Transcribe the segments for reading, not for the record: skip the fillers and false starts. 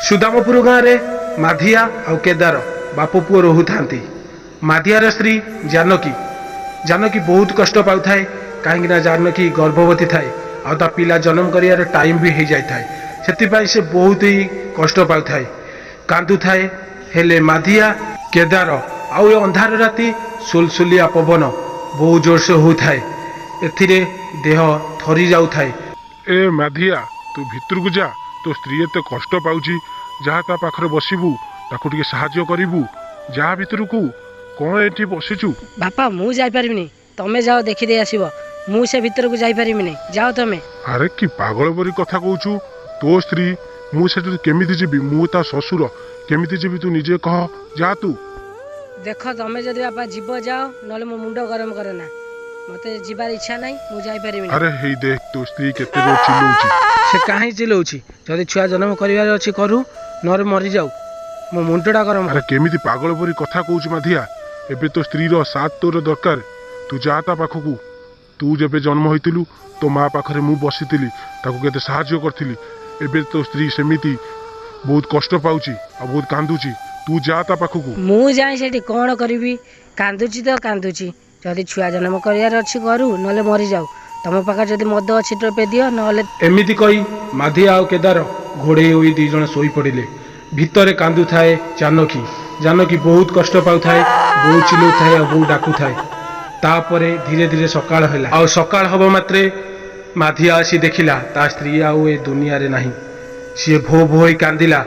ସୁଦାମପୁର ଗାଁରେ ମାଧିଆ ଆଉ କେଦାର ବାପ ପୁଅ ରହୁଥାନ୍ତି। ମାଧିଆର ସ୍ତ୍ରୀ ଜାନକୀ। ଜାନକୀ ବହୁତ କଷ୍ଟ ପାଉଥାଏ, କାହିଁକିନା ଜାନକୀ ଗର୍ଭବତୀ ଥାଏ ଆଉ ତା ପିଲା ଜନ୍ମ କରିବାର ଟାଇମ୍ ବି ହେଇଯାଇଥାଏ। ସେଥିପାଇଁ ସେ ବହୁତ ହି କଷ୍ଟ ପାଉଥାଏ, କାନ୍ଦୁଥାଏ। ହେଲେ ମାଧିଆ, କେଦାର ଆଉ ଏ ଅନ୍ଧାର ରାତି, ସୁଲସୁଲିଆ ପବନ ବହୁତ ଜୋରସେ ହେଉଥାଏ, ଏଥିରେ ଦେହ ଥରି ଯାଉଥାଏ। ଏ ମାଧିଆ, ତୁ ଭିତରକୁ ଯା। ତୋ ସ୍ତ୍ରୀ ଏତେ କଷ୍ଟ ପାଉଛି, ଯାହା ତା ପାଖରେ ବସିବୁ, ତାକୁ ଟିକେ ସାହାଯ୍ୟ କରିବୁ। ଯା ଭିତରକୁ, କ'ଣ ଏଠି ବସିଛୁ? ବାପା, ମୁଁ ଯାଇପାରିବିନି, ତମେ ଯାଅ, ଦେଖିଦେଇ ଆସିବ। ମୁଁ ସେ ଭିତରକୁ ଯାଇପାରିବିନି, ଯାଅ ତମେ। ଆରେ, କି ପାଗଳ ପରି କଥା କହୁଛୁ? ତୋ ସ୍ତ୍ରୀ, ମୁଁ ସେଠି କେମିତି ଯିବି? ମୁଁ ତା ଶ୍ୱଶୁର, କେମିତି ଯିବି ତୁ ନିଜେ କହ। ଯା ତୁ। ଦେଖ, ତମେ ଯଦି ବାପା ଯିବ ଯାଅ, ନହେଲେ ମୋ ମୁଣ୍ଡ ଗରମ କର ନା। ମୋତେ ଯିବାର ଇଚ୍ଛା ନାହିଁ, ମୁଁ ଯାଇପାରିବିନି। ଆରେ ହେଇ ଦେଖ, ତୋ ସ୍ତ୍ରୀ କେତେ ଜୋର ଚିଲଉଛି। ସେ କାହିଁ ଚିଲଉଛି? ଯଦି ଛୁଆ ଜନ୍ମ କରିବାର ଅଛି କରୁ, ନହେଲେ ମରିଯାଉ। ମୋ ମୁଣ୍ଡଟା ଗରମ। ଆରେ, କେମିତି ପାଗଳ ପରି କଥା କହୁଛୁ ମାଧିଆ? ଏବେ ତୋ ସ୍ତ୍ରୀର ସାଥ ତୋର ଦରକାର। ତୁ ଯା ତା ପାଖକୁ। ତୁ ଯେବେ ଜନ୍ମ ହୋଇଥିଲୁ, ତୋ ମା ପାଖରେ ମୁଁ ବସିଥିଲି, ତାକୁ କେତେ ସାହାଯ୍ୟ କରିଥିଲି। ଏବେ ତୋ ସ୍ତ୍ରୀ ସେମିତି ବହୁତ କଷ୍ଟ ପାଉଛି ଆଉ ବହୁତ କାନ୍ଦୁଛି। ତୁ ଯା ତା ପାଖକୁ। ମୁଁ ଯାଇ ସେଠି କ'ଣ କରିବି? କାନ୍ଦୁଛି ତ କାନ୍ଦୁଛି। ଯଦି ଛୁଆ ଜନ୍ମ କରିବାର ଅଛି କରୁ, ନହେଲେ ମରିଯାଉ। ତମ ପାଖରେ ଯଦି ମଦ ଅଛି ଟୋପେ ଦିଅ, ନହେଲେ ଏମିତି କହି ମାଧିଆ ଆଉ କେଦାର ଘୋଡ଼େଇ ହୋଇ ଦୁଇ ଜଣ ଶୋଇପଡ଼ିଲେ। ଭିତରେ କାନ୍ଦୁଥାଏ ଜାନକୀ। ଜାନକୀ ବହୁତ କଷ୍ଟ ପାଉଥାଏ, ବହୁତ ଚିଲଉଥାଏ ଆଉ ବହୁତ ଡାକୁଥାଏ। ତାପରେ ଧୀରେ ଧୀରେ ସକାଳ ହେଲା, ଆଉ ସକାଳ ହବ ମାତ୍ରେ ମାଧିଆ ଆସି ଦେଖିଲା ତା ସ୍ତ୍ରୀ ଆଉ ଏ ଦୁନିଆରେ ନାହିଁ। ସିଏ ଭୋ ଭୋ ହୋଇ କାନ୍ଦିଲା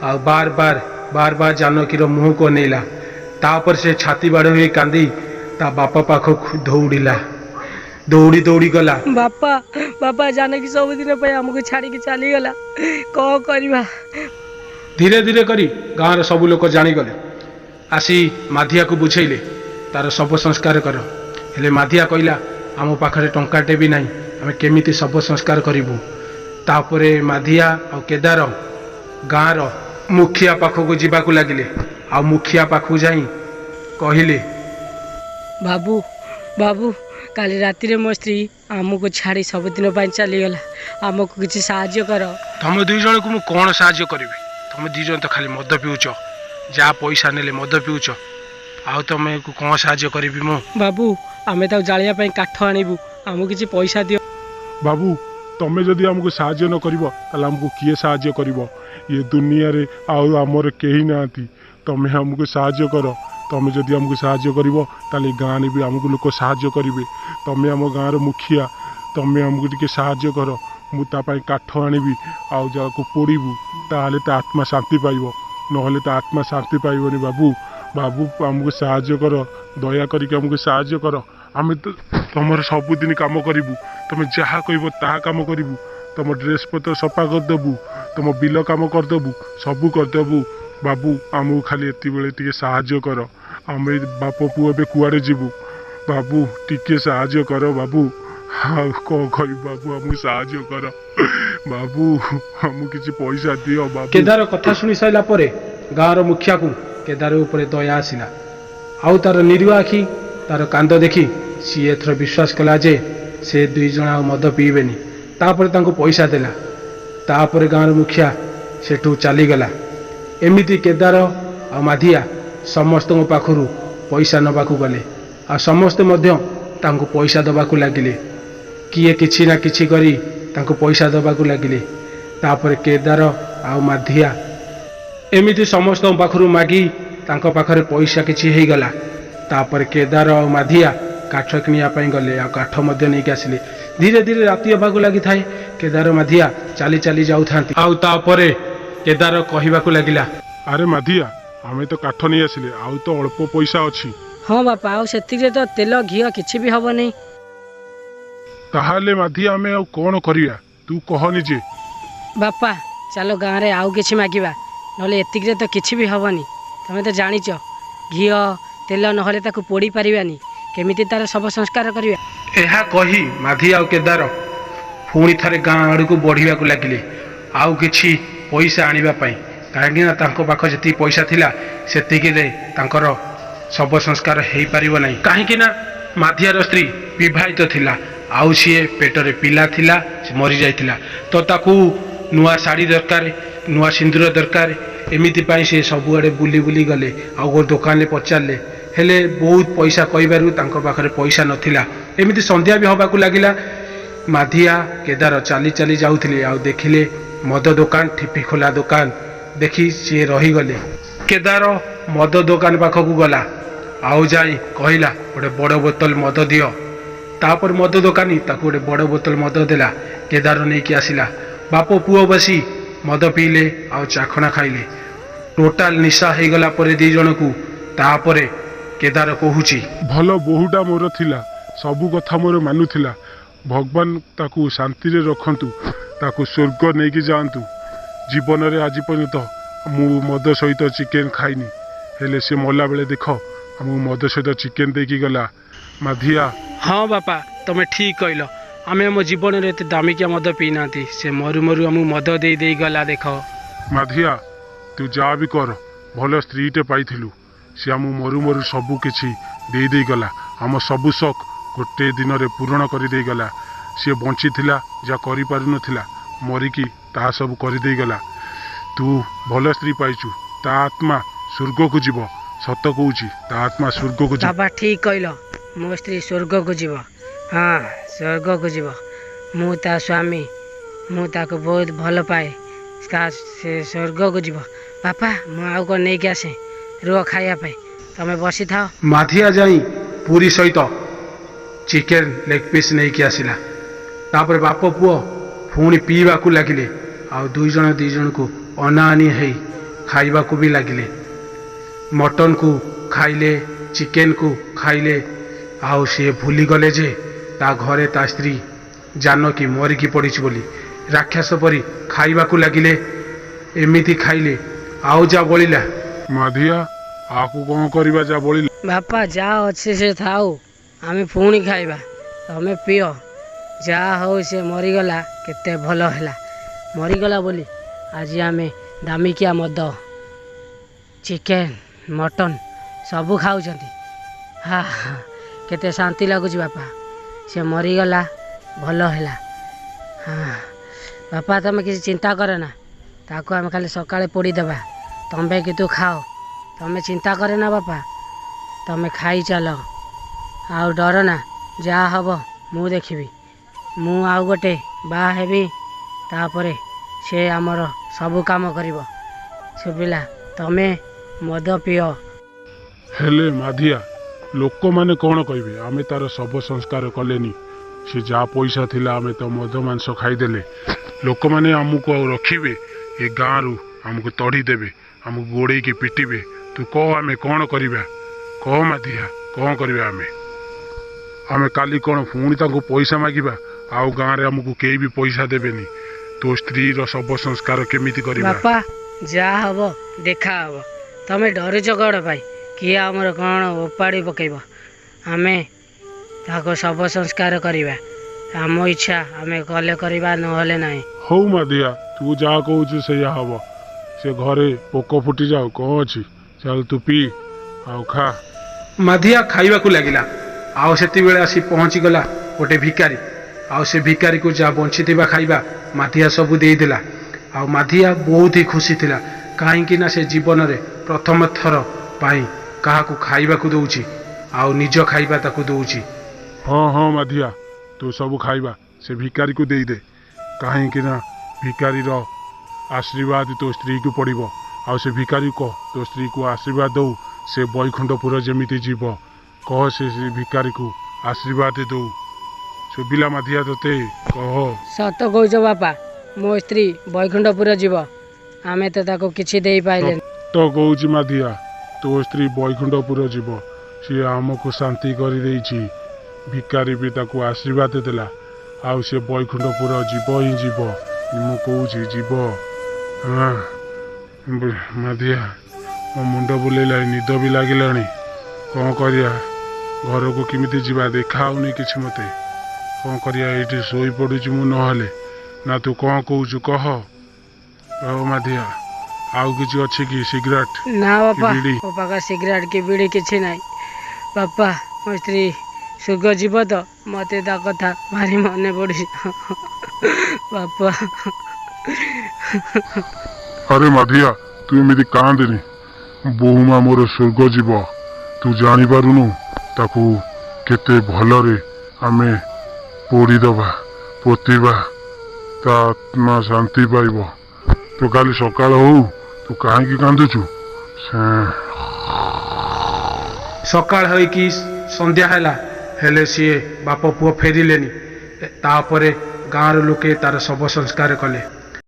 ଆଉ ବାର ବାର ବାର ବାର ଜାନକୀର ମୁହଁକୁ ଅନେଇଲା। ତାପରେ ସେ ଛାତି ବାଡ଼ ହୋଇ କାନ୍ଦି ତା ବାପା ପାଖକୁ ଦୌଡ଼ିଲା, ଦୌଡ଼ି ଦୌଡ଼ି ଗଲା। ବାପା, ବାପା, ଜାନକୀ ସବୁଦିନ ପାଇଁ ଆମକୁ ଛାଡ଼ିକି ଚାଲିଗଲା, କ'ଣ କରିବା? ଧୀରେ ଧୀରେ କରି ଗାଁର ସବୁ ଲୋକ ଜାଣିଗଲେ, ଆସି ମାଧିଆକୁ ବୁଝେଇଲେ, ତାର ଶବ ସଂସ୍କାର କର। ହେଲେ ମାଧିଆ କହିଲା, ଆମ ପାଖରେ ଟଙ୍କାଟେ ବି ନାହିଁ, ଆମେ କେମିତି ଶବ ସଂସ୍କାର କରିବୁ? ତାପରେ ମାଧିଆ ଆଉ କେଦାର ଗାଁର ମୁଖିଆ ପାଖକୁ ଯିବାକୁ ଲାଗିଲେ, ଆଉ ମୁଖିଆ ପାଖକୁ ଯାଇ କହିଲେ, ବାବୁ, ବାବୁ, କାଲି ରାତିରେ ମୋ ସ୍ତ୍ରୀ ଆମକୁ ଛାଡ଼ି ସବୁଦିନ ପାଇଁ ଚାଲିଗଲା, ଆମକୁ କିଛି ସାହାଯ୍ୟ କର। ତମ ଦୁଇ ଜଣକୁ ମୁଁ କ'ଣ ସାହାଯ୍ୟ କରିବି? ତମେ ଦୁଇ ଜଣ ତ ଖାଲି ମଦ ପିଉଛ, ଯାହା ପଇସା ନେଲେ ମଦ ପିଉଛ, ଆଉ ତମକୁ କ'ଣ ସାହାଯ୍ୟ କରିବି ମୁଁ? ବାବୁ, ଆମେ ତାକୁ ଜାଳିବା ପାଇଁ କାଠ ଆଣିବୁ, ଆମକୁ କିଛି ପଇସା ଦିଅ। ବାବୁ, ତମେ ଯଦି ଆମକୁ ସାହାଯ୍ୟ ନ କରିବ, ତାହେଲେ ଆମକୁ କିଏ ସାହାଯ୍ୟ କରିବ? ଏ ଦୁନିଆରେ ଆଉ ଆମର କେହି ନାହାନ୍ତି। ତମେ ଆମକୁ ସାହାଯ୍ୟ କର। ତମେ ଯଦି ଆମକୁ ସାହାଯ୍ୟ କରିବ, ତାହେଲେ ଏ ଗାଁରେ ବି ଆମକୁ ଲୋକ ସାହାଯ୍ୟ କରିବେ। ତମେ ଆମ ଗାଁର ମୁଖିଆ, ତମେ ଆମକୁ ଟିକେ ସାହାଯ୍ୟ କର। ମୁଁ ତା ପାଇଁ କାଠ ଆଣିବି ଆଉ ଯାହାକୁ ପୋଡ଼ିବୁ, ତାହେଲେ ତା ଆତ୍ମା ଶାନ୍ତି ପାଇବ, ନହେଲେ ତା ଆତ୍ମା ଶାନ୍ତି ପାଇବନି। ବାବୁ, ବାବୁ, ଆମକୁ ସାହାଯ୍ୟ କର, ଦୟା କରିକି ଆମକୁ ସାହାଯ୍ୟ କର। ଆମେ ତ ତମର ସବୁଦିନ କାମ କରିବୁ, ତମେ ଯାହା କହିବ ତାହା କାମ କରିବୁ। ତମ ଡ୍ରେସ୍ ପତ୍ର ସଫା କରିଦେବୁ, ତମ ବିଲ କାମ କରିଦେବୁ, ସବୁ କରିଦେବୁ। ବାବୁ, ଆମକୁ ଖାଲି ଏତିକିବେଳେ ଟିକେ ସାହାଯ୍ୟ କର। ଆମେ ବାପ ପୁଅ ଏବେ କୁଆଡ଼େ ଯିବୁ? ବାବୁ, ଟିକେ ସାହାଯ୍ୟ କର ବାବୁ। ଆଉ କ'ଣ କହିବୁ ବାବୁ, ଆମକୁ ସାହାଯ୍ୟ କର ବାବୁ, ଆମକୁ କିଛି ପଇସା ଦିଅ ବାବୁ। କେଦାର କଥା ଶୁଣି ସାରିଲା ପରେ ଗାଁର ମୁଖିଆକୁ କେଦାର ଉପରେ ଦୟା ଆସିଲା, ଆଉ ତାର ନିରୀହ ଆଖି, ତାର କାନ୍ଦ ଦେଖି ସିଏ ଏଥର ବିଶ୍ୱାସ କଲା ଯେ ସେ ଦୁଇ ଜଣ ଆଉ ମଦ ପିଇବେନି। ତାପରେ ତାଙ୍କୁ ପଇସା ଦେଲା। ତାପରେ ଗାଁର ମୁଖିଆ ସେଠୁ ଚାଲିଗଲା। ଏମିତି କେଦାର ଆଉ ମାଧିଆ ସମସ୍ତଙ୍କ ପାଖରୁ ପଇସା ନେବାକୁ ଗଲେ, ଆଉ ସମସ୍ତେ ମଧ୍ୟ ତାଙ୍କୁ ପଇସା ଦେବାକୁ ଲାଗିଲେ। କିଏ କିଛି ନା କିଛି କରି ତାଙ୍କୁ ପଇସା ଦେବାକୁ ଲାଗିଲେ। ତାପରେ କେଦାର ଆଉ ମାଧିଆ ଏମିତି ସମସ୍ତଙ୍କ ପାଖରୁ ମାଗି ତାଙ୍କ ପାଖରେ ପଇସା କିଛି ହେଇଗଲା। ତାପରେ କେଦାର ଆଉ ମାଧିଆ କାଠ କିଣିବା ପାଇଁ ଗଲେ ଆଉ କାଠ ମଧ୍ୟ ନେଇକି ଆସିଲେ। ଧୀରେ ଧୀରେ ରାତି ହେବାକୁ ଲାଗିଥାଏ। କେଦାର ମାଧିଆ ଚାଲି ଚାଲି ଯାଉଥାନ୍ତି, ଆଉ ତାପରେ କେଦାର କହିବାକୁ ଲାଗିଲା, ଆରେ ମାଧିଆ, ଆମେ ତ କାଠ ନେଇ ଆସିଲେ, ଆଉ ତ ଅଳ୍ପ ପଇସା ଅଛି। ହଁ ବାପା, ଆଉ ସେତିକିରେ ତ ତେଲ ଘିଅ କିଛି ବି ହେବନି। ତାହେଲେ ମାଧିଆ, ଆମେ ଆଉ କ'ଣ କରିବା, ତୁ କହ ନିଜେ। ବାପା, ଚାଲ ଗାଁରେ ଆଉ କିଛି ମାଗିବା, ନହେଲେ ଏତିକିରେ ତ କିଛି ବି ହେବନି। ତମେ ତ ଜାଣିଛ, ଘିଅ ତେଲ ନହେଲେ ତାକୁ ପୋଡ଼ି ପାରିବାନି, କେମିତି ତାର ଶବ ସଂସ୍କାର କରିବା? ଏହା କହି ମାଧିଆ ଆଉ କେଦାର ପୁଣି ଥରେ ଗାଁ ଆଡ଼କୁ ବଢ଼ିବାକୁ ଲାଗିଲେ ଆଉ କିଛି ପଇସା ଆଣିବା ପାଇଁ, କାହିଁକିନା ତାଙ୍କ ପାଖ ଯେତିକି ପଇସା ଥିଲା ସେତିକିରେ ତାଙ୍କର ଶବ ସଂସ୍କାର ହେଇପାରିବ ନାହିଁ, କାହିଁକିନା ମାଧିଆର ସ୍ତ୍ରୀ ବିବାହିତ ଥିଲା ଆଉ ସିଏ ପେଟରେ ପିଲା ଥିଲା, ସେ ମରିଯାଇଥିଲା। ତ ତାକୁ ନୂଆ ଶାଢ଼ୀ ଦରକାର, ନୂଆ ସିନ୍ଦୁର ଦରକାର। ଏମିତି ପାଇଁ ସେ ସବୁଆଡ଼େ ବୁଲି ବୁଲି ଗଲେ, ଆଉ ଗୋଟେ ଦୋକାନରେ ପଚାରିଲେ, ହେଲେ ବହୁତ ପଇସା କହିବାରୁ ତାଙ୍କ ପାଖରେ ପଇସା ନଥିଲା। ଏମିତି ସନ୍ଧ୍ୟା ବି ହେବାକୁ ଲାଗିଲା। ମାଧିଆ କେଦାର ଚାଲି ଚାଲି ଯାଉଥିଲେ, ଆଉ ଦେଖିଲେ ମଦ ଦୋକାନ, ଠିପି ଖୋଲା ଦୋକାନ ଦେଖି ସିଏ ରହିଗଲେ। କେଦାର ମଦ ଦୋକାନ ପାଖକୁ ଗଲା, ଆଉ ଯାଇ କହିଲା, ଗୋଟେ ବଡ଼ ବୋତଲ ମଦ ଦିଅ। ତାପରେ ମଦ ଦୋକାନୀ ତାକୁ ଗୋଟେ ବଡ଼ ବୋତଲ ମଦ ଦେଲା। କେଦାର ନେଇକି ଆସିଲା। ବାପ ପୁଅ ବସି ମଦ ପିଇଲେ ଆଉ ଚାଖଣା ଖାଇଲେ। ଟୋଟାଲ ନିଶା ହେଇଗଲା ପରେ ଦୁଇ ଜଣକୁ, ତାପରେ କେଦାର କହୁଛି, ଭଲ ବୋହୂଟା ମୋର ଥିଲା, ସବୁ କଥା ମୋର ମାନୁଥିଲା। ଭଗବାନ ତାକୁ ଶାନ୍ତିରେ ରଖନ୍ତୁ, ତାକୁ ସ୍ୱର୍ଗ ନେଇକି ଯାଆନ୍ତୁ। ଜୀବନରେ ଆଜି ପର୍ଯ୍ୟନ୍ତ ମୁଁ ମଦ ସହିତ ଚିକେନ୍ ଖାଇନି, ହେଲେ ସେ ମଲାବେଳେ ଦେଖ ଆମକୁ ମଦ ସହିତ ଚିକେନ୍ ଦେଇକି ଗଲା। ମାଧିଆ। ହଁ ବାପା, ତମେ ଠିକ୍ କହିଲ। ଆମେ ଆମ ଜୀବନରେ ଏତେ ଦାମିକିଆ ମଦ ପିଇନାହାନ୍ତି, ସେ ମରୁ ମରୁ ଆମକୁ ମଦ ଦେଇ ଦେଇ ଗଲା ଦେଖ। ମାଧିଆ, ତୁ ଯାହା ବି କର, ଭଲ ସ୍ତ୍ରୀଟେ ପାଇଥିଲୁ। ସେ ଆମକୁ ମରୁ ମରୁ ସବୁ କିଛି ଦେଇ ଦେଇ ଗଲା, ଆମ ସବୁ ସକ୍ ଗୋଟେ ଦିନରେ ପୂରଣ କରିଦେଇ ଗଲା। ସିଏ ବଞ୍ଚିଥିଲା ଯାହା କରିପାରୁନଥିଲା, ମରିକି ତାହା ସବୁ କରିଦେଇ ଗଲା। ତୁ ଭଲ ସ୍ତ୍ରୀ ପାଇଛୁ, ତା ଆତ୍ମା ସ୍ୱର୍ଗକୁ ଯିବ। ସତ କହୁଛି, ତା ଆତ୍ମା ସ୍ୱର୍ଗକୁ ଯିବ। ବାବା, ଠିକ୍ କହିଲ, ମୋ ସ୍ତ୍ରୀ ସ୍ୱର୍ଗକୁ ଯିବ। ହଁ, ସ୍ୱର୍ଗକୁ ଯିବ। ମୁଁ ତା ସ୍ୱାମୀ, ମୁଁ ତାକୁ ବହୁତ ଭଲ ପାଏ। ତା ସେ ସ୍ୱର୍ଗକୁ ଯିବ। ବାପା, ମୁଁ ଆଉ କ'ଣ ନେଇକି ଆସେ, ରୁହ ଖାଇବା ପାଇଁ, ତମେ ବସିଥାଅ। ମାଧିଆ ଯାଇ ପୁରୀ ସହିତ ଚିକେନ୍ ଲେଗ୍ ପିସ୍ ନେଇକି ଆସିଲା। ତାପରେ ବାପ ପୁଅ ପୁଣି ପିଇବାକୁ ଲାଗିଲେ, ଆଉ ଦୁଇ ଜଣ ଦୁଇ ଜଣକୁ ଅନାଅନି ହେଇ ଖାଇବାକୁ ବି ଲାଗିଲେ। ମଟନକୁ ଖାଇଲେ, ଚିକେନକୁ ଖାଇଲେ, ଆଉ ସିଏ ଭୁଲିଗଲେ ଯେ ତା ଘରେ ତା ସ୍ତ୍ରୀ ଜାନକୀ ମରିକି ପଡ଼ିଛି ବୋଲି। ରାକ୍ଷସ ପରି ଖାଇବାକୁ ଲାଗିଲେ। ଏମିତି ଖାଇଲେ, ଆଉ ଯାହା ବଳିଲା। ମାଧିଆ, ଆକୁ କ'ଣ କରିବା ଯାହା ବଳିଲା? ବାପା, ଯାହା ଅଛି ସେ ଥାଉ, ଆମେ ପୁଣି ଖାଇବା, ତମେ ପିଅ। ଯାହା ହଉ, ସେ ମରିଗଲା, କେତେ ଭଲ ହେଲା। ମରିଗଲା ବୋଲି ଆଜି ଆମେ ଦାମିକିଆ ମଦ, ଚିକେନ୍, ମଟନ୍ ସବୁ ଖାଉଛନ୍ତି। ହା ହା, କେତେ ଶାନ୍ତି ଲାଗୁଛି ବାପା। ସେ ମରିଗଲା, ଭଲ ହେଲା। ହଁ ବାପା, ତମେ କିଛି ଚିନ୍ତା କର ନା, ତାକୁ ଆମେ ଖାଲି ସକାଳେ ପୋଡ଼ିଦେବା। ତମେ କିନ୍ତୁ ଖାଅ, ତମେ ଚିନ୍ତା କରେ ନା ବାପା, ତମେ ଖାଇ ଚାଲ ଆଉ ଡର ନା। ଯାହା ହବ ମୁଁ ଦେଖିବି। ମୁଁ ଆଉ ଗୋଟେ ବାହା ହେବି, ତାପରେ ସେ ଆମର ସବୁ କାମ କରିବ। ଶୁଭିଲା? ତମେ ମଦ ପିଅ। ହେଲେ ମାଧିଆ, ଲୋକମାନେ କ'ଣ କହିବେ? ଆମେ ତାର ଶବ ସଂସ୍କାର କଲେନି, ସେ ଯାହା ପଇସା ଥିଲା ଆମେ ତ ମଦ ମାଂସ ଖାଇଦେଲେ। ଲୋକମାନେ ଆମକୁ ଆଉ ରଖିବେ? ଏ ଗାଁରୁ ଆମକୁ ତଡ଼ି ଦେବେ, ଆମକୁ ଗୋଡ଼େଇକି ପିଟିବେ। ତୁ କହ, ଆମେ କ'ଣ କରିବା? କହ ମାଧିଆ, କ'ଣ କରିବା ଆମେ? ଆମେ କାଲି କ'ଣ ପୁଣି ତାଙ୍କୁ ପଇସା ମାଗିବା? ଆଉ ଗାଁରେ ଆମକୁ କେହି ବି ପଇସା ଦେବେନି। ତୋ ସ୍ତ୍ରୀର ଶବ ସଂସ୍କାର କେମିତି କରିବା? ବାପା, ଯାହା ହବ ଦେଖା ହବ। ତମେ ଡରୁଛ କ'ଣ ପାଇଁ? କିଏ ଆମର କ'ଣ ଓପାଡ଼ି ପକେଇବ? ଆମେ ତାକୁ ଶବ ସଂସ୍କାର କରିବା, ଆମ ଇଚ୍ଛା। ଆମେ କଲେ କରିବା, ନହେଲେ ନାହିଁ। ହଉ ମାଧିଆ, ତୁ ଯାହା କହୁଛୁ ସେଇଆ ହବ। ସେ ଘରେ ପୋକ ଫୁଟି ଯାଉ, କ'ଣ ଅଛି। ଚାଲ, ତୁ ପି ଆଉ ଖା। ମାଧିଆ ଖାଇବାକୁ ଲାଗିଲା, ଆଉ ସେତିକିବେଳେ ଆସି ପହଞ୍ଚିଗଲା ଗୋଟେ ଭିକାରୀ। ଆଉ ସେ ଭିକାରୀକୁ ଯାହା ବଞ୍ଚିଥିବା ଖାଇବା ମାଧିଆ ସବୁ ଦେଇଦେଲା। ଆଉ ମାଧିଆ ବହୁତ ହି ଖୁସି ଥିଲା, କାହିଁକି ନା ସେ ଜୀବନରେ ପ୍ରଥମ ଥର ପାଇଁ କାହାକୁ ଖାଇବାକୁ ଦଉଛି, ଆଉ ନିଜ ଖାଇବା ତାକୁ ଦଉଛି। ହଁ ହଁ ମାଧିଆ, ତୁ ସବୁ ଖାଇବା ସେ ଭିକାରୀକୁ ଦେଇଦେ, କାହିଁକି ନା ଭିକାରୀର ଆଶୀର୍ବାଦ ତୋ ସ୍ତ୍ରୀକୁ ପଡ଼ିବ। ଆଉ ସେ ଭିକାରୀକୁ କହ ତୋ ସ୍ତ୍ରୀକୁ ଆଶୀର୍ବାଦ ଦଉ, ସେ ବୈକୁଣ୍ଠପୁର ଯେମିତି ଯିବ। କହ ସେ ଭିକାରୀକୁ ଆଶୀର୍ବାଦ ଦଉ। ଶୁଭିଲା ମାଧିଆ ତୋତେ? କହ। ସତ କହୁଛ ବାପା, ମୋ ସ୍ତ୍ରୀ ବୈକୁଣ୍ଠପୁର ଯିବ? ଆମେ ତ ତାକୁ କିଛି ଦେଇପାରିଲେନି। ତ କହୁଛି ମାଧିଆ, ତୋ ସ୍ତ୍ରୀ ବୈକୁଣ୍ଠପୁର ଯିବ। ସିଏ ଆମକୁ ଶାନ୍ତି କରିଦେଇଛି, ଭିକାରୀ ବି ତାକୁ ଆଶୀର୍ବାଦ ଦେଲା, ଆଉ ସେ ବୈକୁଣ୍ଠପୁର ଯିବ ହିଁ ଯିବ। ମୁଁ କହୁଛି ଯିବ। ହଁ ମାଧିଆ, ମୋ ମୁଣ୍ଡ ବୁଲେଇଲାଣି, ନିଦ ବି ଲାଗିଲାଣି। କ'ଣ କରିବା? ଘରକୁ କେମିତି ଯିବା? ଦେଖା ହଉନି କିଛି ମୋତେ। କ'ଣ କରିବା? ଏଇଠି ଶୋଇପଡ଼ୁଛି ମୁଁ ନହେଲେ। ନା ତୁ କ'ଣ କହୁଛୁ କହ। କହ ମାଧିଆ, ଆଉ କିଛି ଅଛି କି? ସିଗାରେଟ୍ ନା କି ବାପା, ବିଡ଼ି? ମୋ ପାଖରେ ସିଗାରେଟ୍ କି ବିଡ଼ି କିଛି ନାହିଁ। ବାପା, ମୋ ସ୍ତ୍ରୀ ସ୍ୱର୍ଗ ଯିବ ତ? ମୋତେ ତା କଥା ଭାରି ମନେ ପଡ଼ୁଛି ବାପା। ଆରେ ମାଧିଆ, ତୁ ଏମିତି କାନ୍ଦେନି। ବୋଉମା ମୋର ସ୍ୱର୍ଗ ଯିବ, ତୁ ଜାଣିପାରୁନୁ ତାକୁ କେତେ ଭଲରେ ଆମେ ପୋଡ଼ିଦେବା, ପୋତିବା, ତା ଆତ୍ମା ଶାନ୍ତି ପାଇବ। ତୁ କାଲି ସକାଳ ହଉ, ତୁ କାହିଁକି କାନ୍ଦୁଛୁ ସେ? ସକାଳ ହୋଇକି ସନ୍ଧ୍ୟା ହେଲା, ହେଲେ ସିଏ ବାପ ପୁଅ ଫେରିଲେନି। ତାପରେ ଗାଁର ଲୋକେ ତାର ଶବ ସଂସ୍କାର କଲେ।